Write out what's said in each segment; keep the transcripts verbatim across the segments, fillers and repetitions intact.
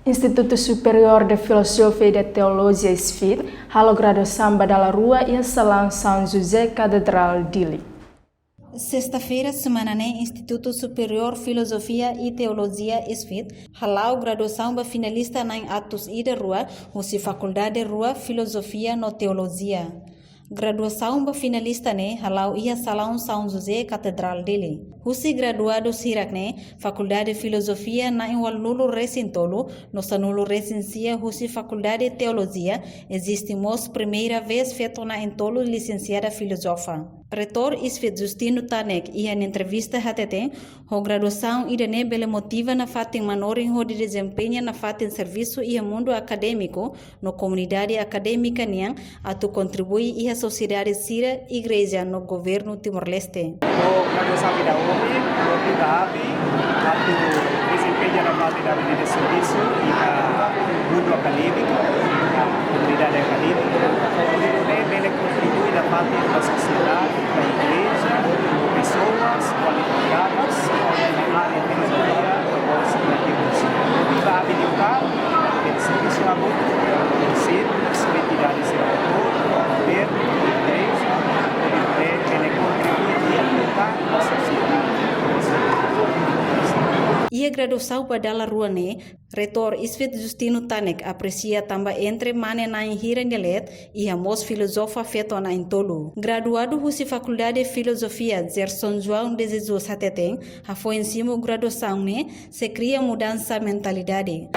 Instituto Superior de Filosofia e de Teologia, ISFIT, halo graduasaun ba dala rua iha salaun São José, Katedrál Dili. Sesta-feira semana ne'e, Instituto Superior Filosofia e Teologia, ISFIT, hala'o graduasaun ba finalista na'in atus ida rua husi fakuldade rua, Filosofia no Teologia. Graduasaun ba finalista ne'e hala'o iha salaun São José, Katedrál Dili. Husi graduadu sira-ne'e, Fakuldade Filozofia na'in ualunulu resin tolu no sanulu resin sia husi Fakuldade Teolojia, eziste mós primeira vez feto na'in tolu lisensiada filozofa. Reitór ISFIT Justino Tanek iha entrevista hateten, ho graduasaun ida-ne'e bele motiva nafatin manorin hodi dezempeña nafatin servisu iha mundu akadémiku no komunidade akadémika nian atu kontribui iha sosiedade sira, igreja no governu Timor-Leste. Ho graduasaun ida ohin, motiva ami atu dezempeña nafatin ami-nia servisu iha mundu akadémiku, iha komunidade akadémika, hodi nune'e bele kontribui nafatin ba sosiedade, ba igreja, pesoas kualifikadas iha área filozofia no mós iha teologia. Motiva ami liután, bele servisu hamutuk ho sira, entidade sira, governu, igreja, hodi nune'e bele kontribui di'ak liután ba sosiedade. Iha graduasaun ba dala rua ne'e, Reitór ISFIT Justino Tanek apresia tanba entre mane na'in hira nia leet, iha mós filozofa feto na'in tolu. Graduadu husi Fakuldade Filozofia, Gerson João de Jesus hateten, hafoin simu graduasaun ne'e sei kria mudansa mentalidade.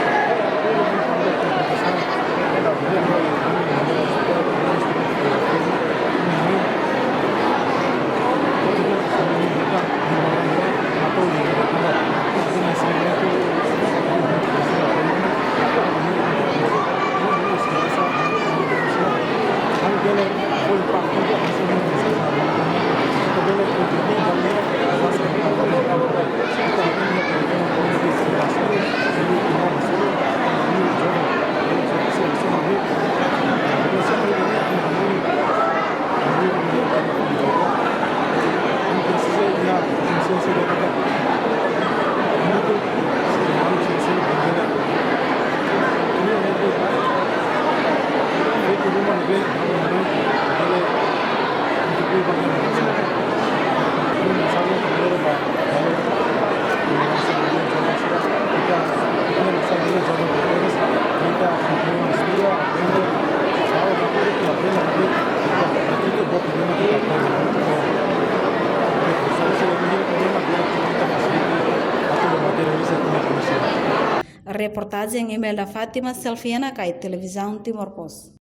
Reportajen Imelda Fátima, Selfiana Kai, Televizaun Timor Post.